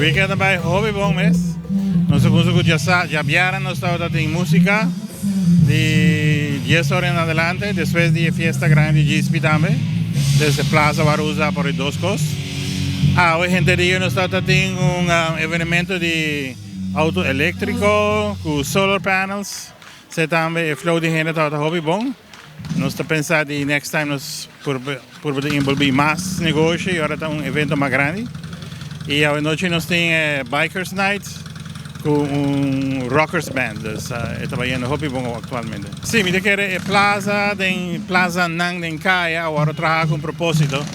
Weekend a bay hopi bon mes. Nos a cuminsa cu djabièrnè nos tabata tin musica di dies ora en adelante despues di e fiesta grandi di Djispi tambe. Desde plaza wara usa por e dos cos. Awe henter dia nos tabata tin un evenemento di auto electrico cu solar panels. Esey tambe e flow di hende tabata hopi bon. Nos ta pensa di next time nos purba di envolvi mas negoshi y ora ta un evento mas grandi. Y awe nochi nos tin e Bikers Night cu un rockers band. Dus e ta bayendo hopi bon actualmente. Si, mi ta kere e plaza den plazanan den caya awor a traha cu un proposito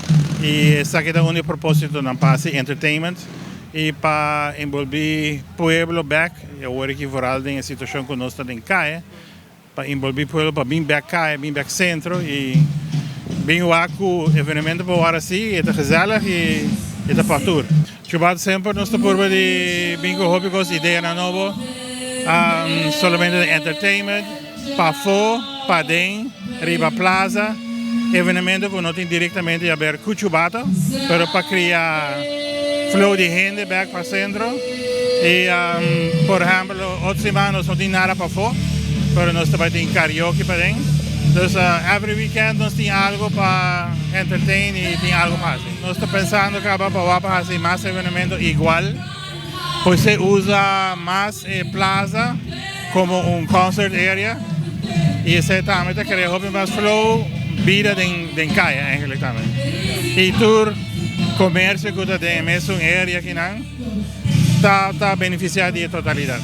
y esaki ta un di e propositonan pa haci entertainment y pa envolvi pueblo bek y awor aki vooral den e situacion cu nos ta den caya. Pa enbolbí pueblo pa bin bek kaya, bin bek sentro i bin wak ku evenemento por wòrdu hasi, e ta gezellig i e ta pa tur. Chubat semper nos ta purba di bin ku hopi kos, ideanan nobo, solamente den entertainment, pafó, paden, riba plaza, evenemento ku no tin direktamente di haber ku Chubato, pero pa kria flow di hende bek pa sentro i por ehèmpel otro siman nos no tin nada pafó, pero nos ta bai tin karaoke paden. Dus every weekend nos tin algo pa entertain y tin algo pa haci. Nos ta pensando caba pa wak pa haci mas evenemento igual, pues se usa mas e plaza como un concert area y esey tambe ta crea hopi mas flow, bida den caya eigenlijk tambe. Y tur comercio cu ta den e mesun area akinan. Ta beneficia di e totalidad.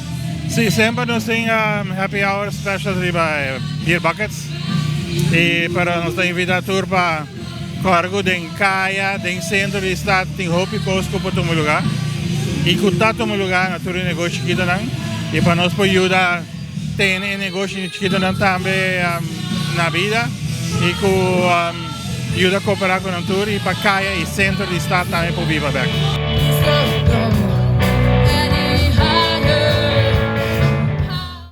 Si, semper nos tin happy hour special riba beer buckets y pero nos ta invita tur pa cargo den caya, den centro di stad tin hopi cos cu por tuma lugar y cu ta tuma lugar na tur e negoshi chikitonan y pa nos por yuda tene e negoshi chikitonan tambe na bida y cu yuda coopera cu nan tur y pa caya y centro di stad tambe por biba bek.